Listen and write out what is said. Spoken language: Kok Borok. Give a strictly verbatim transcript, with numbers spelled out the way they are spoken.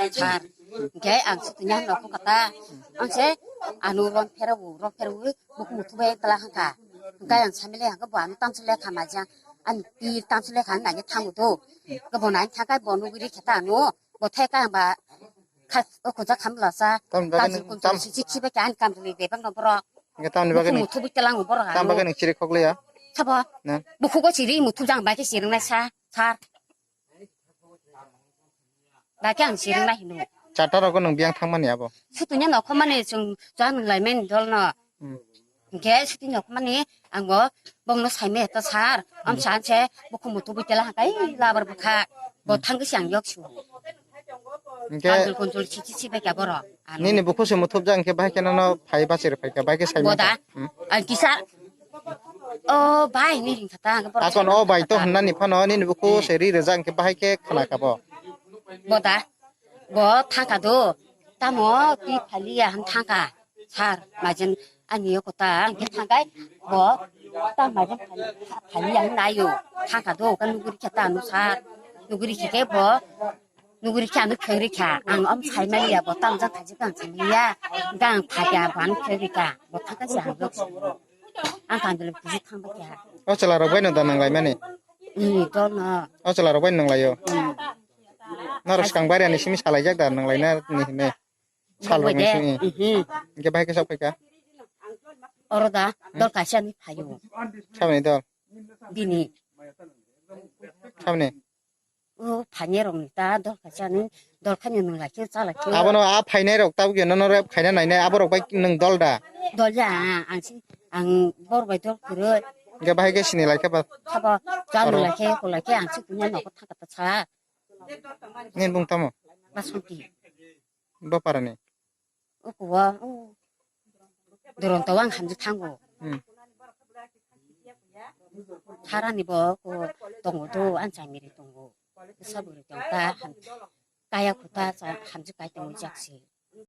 Sar. Hingke ang sutui ni hano kho kata. Ang se ano ron pherawo, ron pherawo, buku muthu bai tala hangka. Hingke ang samile hangke bo ano tamsile kha majang. Ani pi tamsile kha nani thango do. Ke bo nani thakai bo nuguri kheta ano. Bo thai ka ba kha o kho ja kham la sa. Tam jaga Kaji nung kun tam- si si khibe ka ani kam ni bebak no borok. Hingke tamni bagwi Buku nung, muthu bai tala ngo borok tam ano. Bagwi nung chiri khokliya. Sabo. Na. Buku go chiri muthu jang bai ke chiri nai sa. Sar. Bai khe ang sirwng nai hino. Chata rogo nwng biyang thangmani abo? Sutui no nokho mani chwng chwng nwng lai mani dol no. Hmm. Hingke sutui nokho mani ang bo bong no sai me to sar. Am Hmm. San se buku mutu bui tela hakai labar bukha. Bo Hmm. Thang si ang yok su. Hingke Kanjul kunjul si si si bai kya boro. Ano. Nini buku se muthubjak hingke bahai khe nono phai bachir phai kha, bahai khe sai Bo mangkha. Da? Hmm. Ang kisa O bai ni ring kata ang borok Akon sai o bai to kata. Hwnna ni phano nini buku Hmm. Se ri rwjak hingke bahai khe khna kha bo. Bo da. Bo thangka do. Tamo ti phaliya han thangka. Sar majen ani yo kota ang khe thangkai. Bo ta majen phaliya han nayo. Thangka do ka nuguri khe ta anu sar. Nuguri khe ke bo. Nuguri khe anu khegri kha. Ang om sai maliya bo ta ang jang khaji kang sai maliya. Gang phakya bo anu khegri kha. Bo thangka si ang yok. Ang kandilo kuji thangba kya. O chwla rok bai no da nang lai mani. Hmm, dol no. O chwla rok bai nang lai o. Hmm. Naro swkang bai ani simi salai jak da nang lai na ni hine. Sal rok ni simi. Mhm. Hingke bahai khe sok phaikha. Oro da, dol kaisa ni phayo. Sabni dol. Bini. Sabni. O phainai rok ni ta dol kaisa ni dol khaini nung lai khe chala khe. Abono a phainai rok tabuk no no rep khaina nainai aborok bai nung dol da. Dol ya ang si ang bor bai dol kuro. Hingke bahai khe sini lai khe ba. Sabo chal Oro. Lai khe ko lai khe ang si kunya no ko thangka ta sa. Nin bung tamo? Basanti. Bo parani. Ukuwa, u, Duronto ang hamjak thango. Hmm. Harani bo ko tongo do, ang chamiri tongo. Saburi tong ta ham-, kaya khuta cha hamjak kai tongo jaksi.